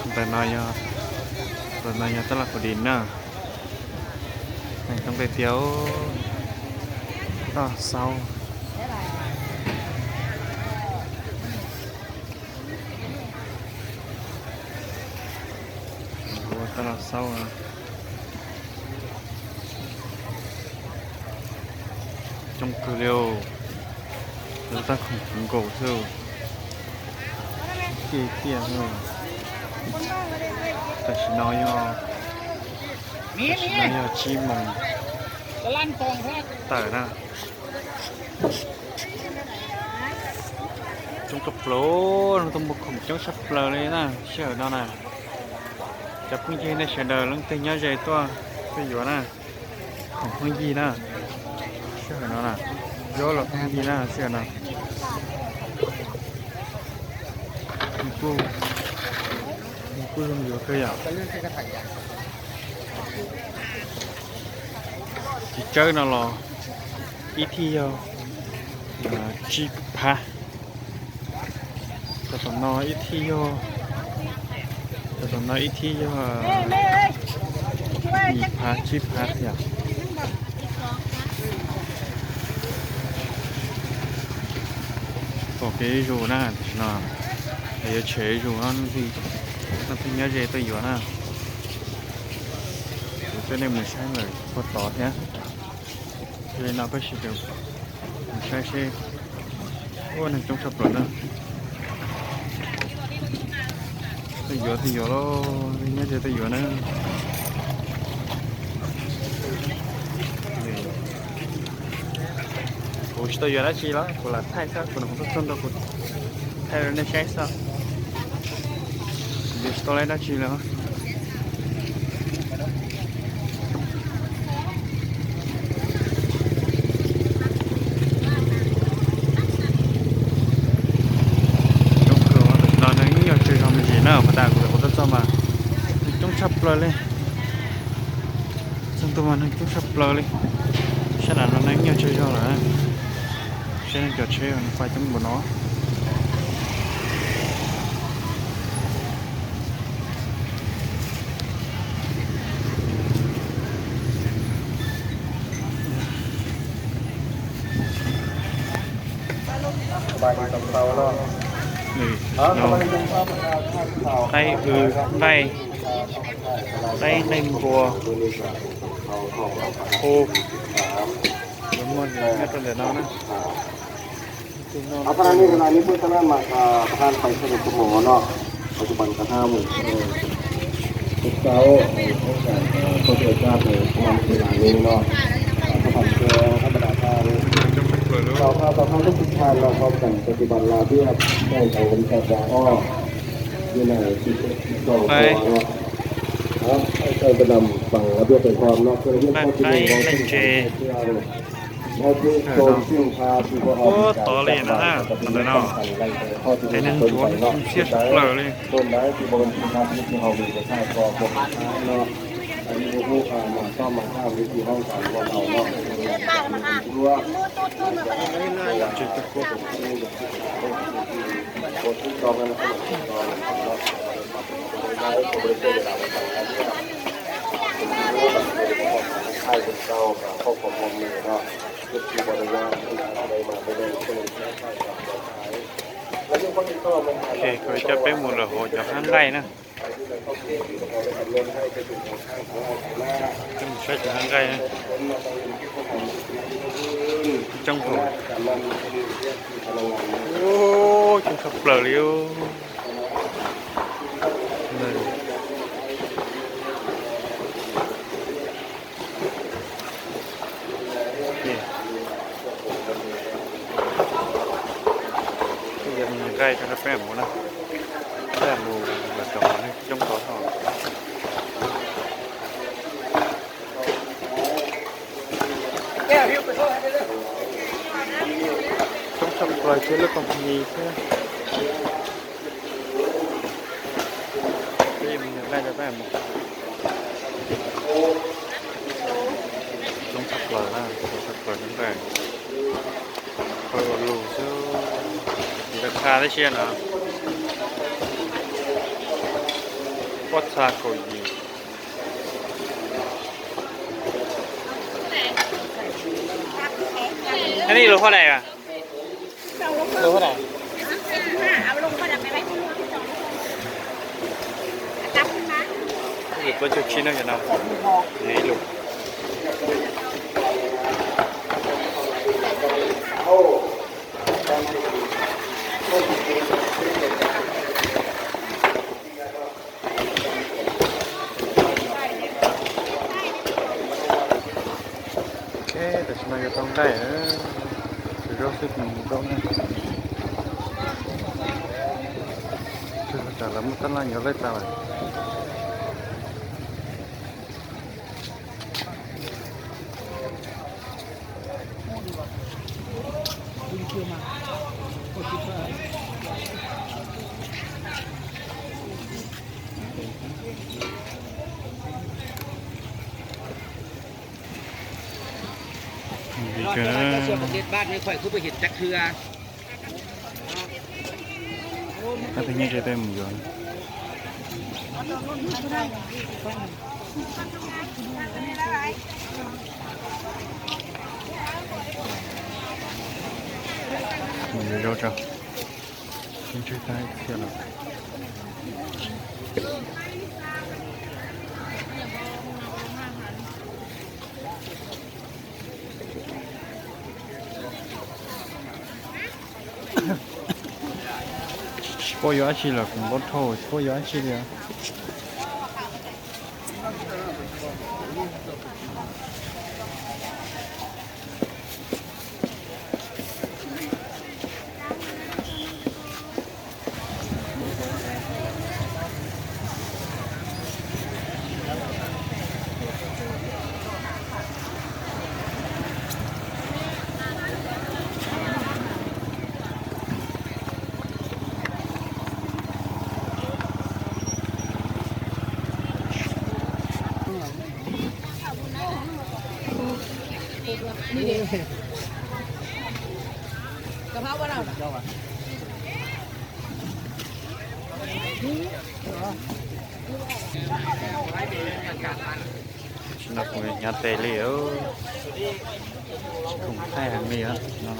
Ntawm no yog, ntawm no yog tab laj qhov dis na. Neeg coob tiag tiag, tab laj xaub. Tab laj xaub coob kawg li, lawv tab khoom kawg nkaus xwb. Tiaj tiaj, tam sim no yog, tam sim no yog tsib moos tawm na. Coob tshaj plaws, no tuaj muag khoom coob tshaj plaws li na sij hawm no na. Cov phooj ywg nej sawv daws leej twg nyob ze tuaj, tuaj yuav na. Khoom phooj ywg na, sij hawm no na, yuav los phooj ywg na sij hawm no. Kuj, kuj zoo yuav kawg yom. Txiv tsawb no los ib thij yog tsib phav. Cov tom no ib thij yog, cov tom no ib thij yog yim phav tsib phav yom. Pom kev zus na, tam sim no yuav tshem zus, leej twg nyob ze tuaj yuav na. Kuv coj nej mus saib lawm puag tod thiab. Yog li no peb sawv daws mus saib seb. Ua neeg coob tshaj plaws na. Tuaj yuav, tuaj yuav lauj, nyob ze tuaj yuav na. Kuv tsis tau yuav dab tsi los kuv lam thaij xwb, kuv lam thaij rau nej saib xwb. Kuv tsis tau laib dab tsi li. Coob kawg, tam sim no neeg yeej yuav tsawg zog me ntsis na, puag ta kuv tau txog mas neeg coob tshaj plaws li. Txog ntua mas neeg coob tshaj plaws li. Sab nram no neeg yeej yuav tsawg zog lawm. Saib neeg cov tsheb fais coob npaum no. Qaib w, nqaij, qaib nqaij npua, hu, yuav muaj nyob rau ntawm no na. เอา ขณะนี้ ขณะนี้ ผู้ชนะมา อ่า ประธานฝ่ายสนับสนุนเนาะ ปัจจุบันก็ห้าหมื่น เอ่อ สิบเก้า ในโครงการ เอ่อ ช่วยเหลือชาติในประมาณเวลานี้เนาะ อ่า ก็ผ่านเกณฑ์ธรรมดาทาง เราพาประชาชนทุกท่านเราพร้อมกันปฏิบัติระเบียบในสังคมแสดงออกอยู่ในที่สุดที่เราขอเนาะ ครับ ให้การกระทำฟังระเบียบเป็นความเนาะ เพื่อเรื่องข้อที่หนึ่งเราซึ่งการเชื่อม Ub, tod li no na, ntawm no. Tej neeg ntsuav ntxhiab tshaj plaws li. Tsis tau kub. Ok, kuv coj peb mus lawm hauv cov hab nqaij na. Peb mus saib cov hab nqaij na. Coob kawg. Ub, coob tshaj plaws li. Nqaij rau peb mus na, peb mus lawm tom neeg coob tod. Coob tshaj plaws, tshuav lub koog nis thiab. Peb mus nqaij rau peb mus. Coob tshaj plaws na, coob tshaj plaws na. Peb ua lus xwb, tsis tau kha tib si no. Pob txha kaum yim. Cái này lô hot này à? Lô hot này. Lượt có cho chín nó cho nó. Dễ lục. Ok, tam sim no yuav tau nqaij, zaub xwb tsis mus zaub na. Tsam lawv muaj tab laj yuav laij tas lawm. Mus yuav zaub tso. Sib ntsib tag ib txhia lawm. Tsis paub yuav dab tsi lawm, kuv npau dhau tsis paub yuav dab tsi li. Tam sim no kuv hnyav tes li, tsis khoom thaij heev li no.